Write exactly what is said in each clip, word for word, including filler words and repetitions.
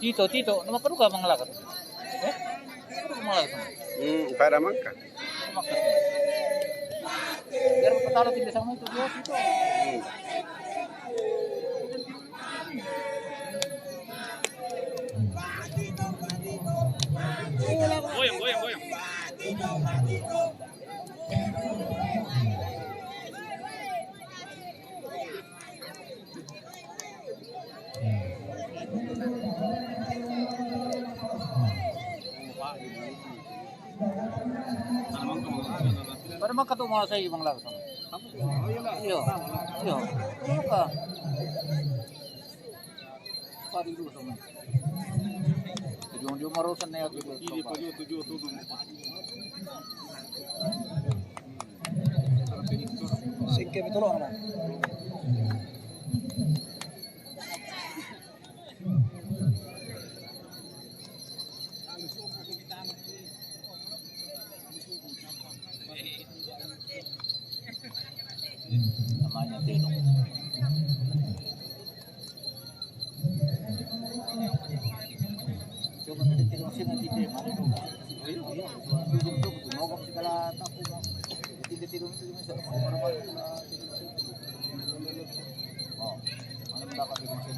Tito, Tito, nama ka duka mangalaga tu? Eh? Ka duka mangalaga tu? Hmm, pada mangka. Mangka tu. Biar patalo Tito sama itu, dia Tito. Hmm. Goyang, goyang, goyang. Pada mangka tu malah saya mangalaga tu. Iyo, iyo. Mangka. Padi dulu sama. Tujuh, tujuh marosan na ya, tujuh. Ini tujuh, tujuh, tujuh. Singke betul orang. Namanya Tino. Coba nanti Tino sih nanti dia mana dong. Iya, iya. Coba, coba, coba, coba. Mogok segala takut. Nanti dia Tino itu bisa. Oh, mana dapat Tino sih?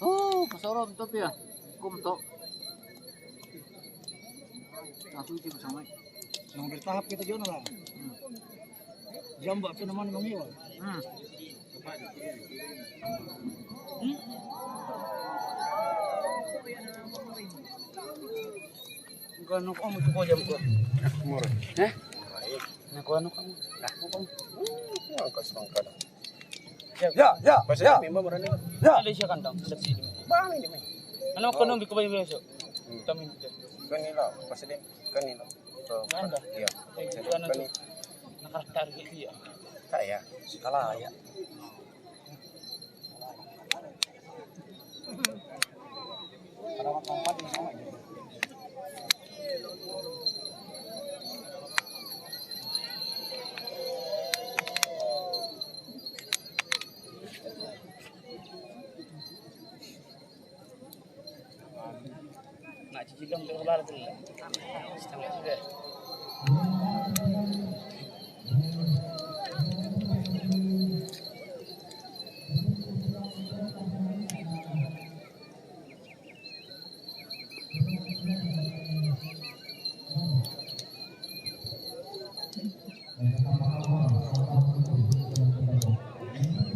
Oh, pasoron to pia. Kum to. Aku itu bersama. Nang bertahap kita juga lah. Hmm. Jam buat apa namanya mangiwa? Hmm. Hmm. Gano ko mo ko jam ko. Mura. Eh? Nako ano ka mo? Ah, ano ka mo? Ang kasang ka na. Ya, ya, ya. Basta ya. May mamura nila. Ya. Ano siya kantang? Sa sino? Baka hindi may. Ano ko nung biko ba yung beso? Hmm. Kami. Kanila. Basta din. Kanila. So, anda. Yeah. Ay, ano to? Kanila. Nakatarget siya. Kaya. Kala, ya. Nak cicil dong, coba balas dulu. Setengah juga.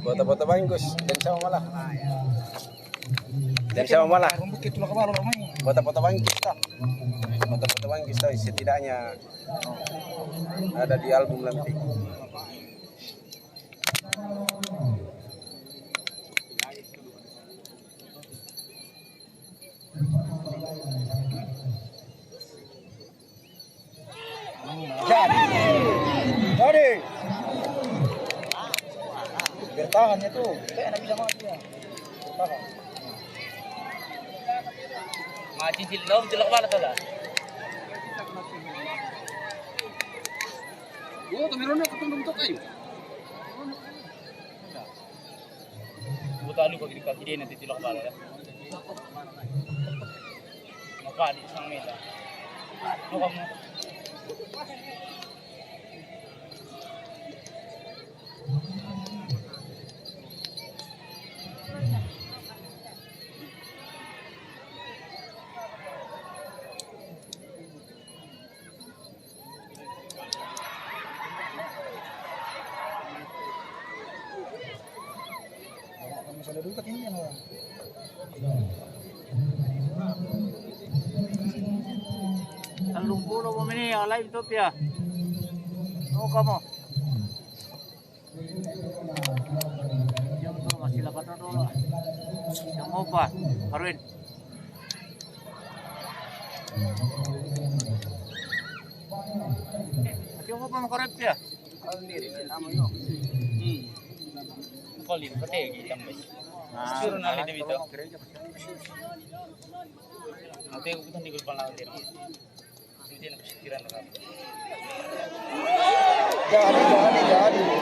Bota-bota bangkus, dan sama malah. Dan sama malah. Bota-bota bangkus, ta. Bota-bota bangkus, ta. Setidaknya ada di album nanti. Jadi. Jadi. Bertahan itu. Kayak anak bisa mati ya. Bertahan. Mati di dalam, di dalam mana tu lah? Oh, kami ronda ketemu bentuk kayu. Buta lu bagi di kaki dia nanti tilak bala ya. Maka di sang mila. Lu kamu. Tellung pulo menit, alai itu pia. Oh, kamu. Yang tu masih lapan ratus lah. Yang mau apa? Arwin. Masih mau apa, mau korek pia? Hmm. Kau lihat, kau tengok, tambah. Suruh nali demi tu. Nanti aku pun di grup lawan dia. Hindi na pikiran na kami. Jadi, jadi, jadi.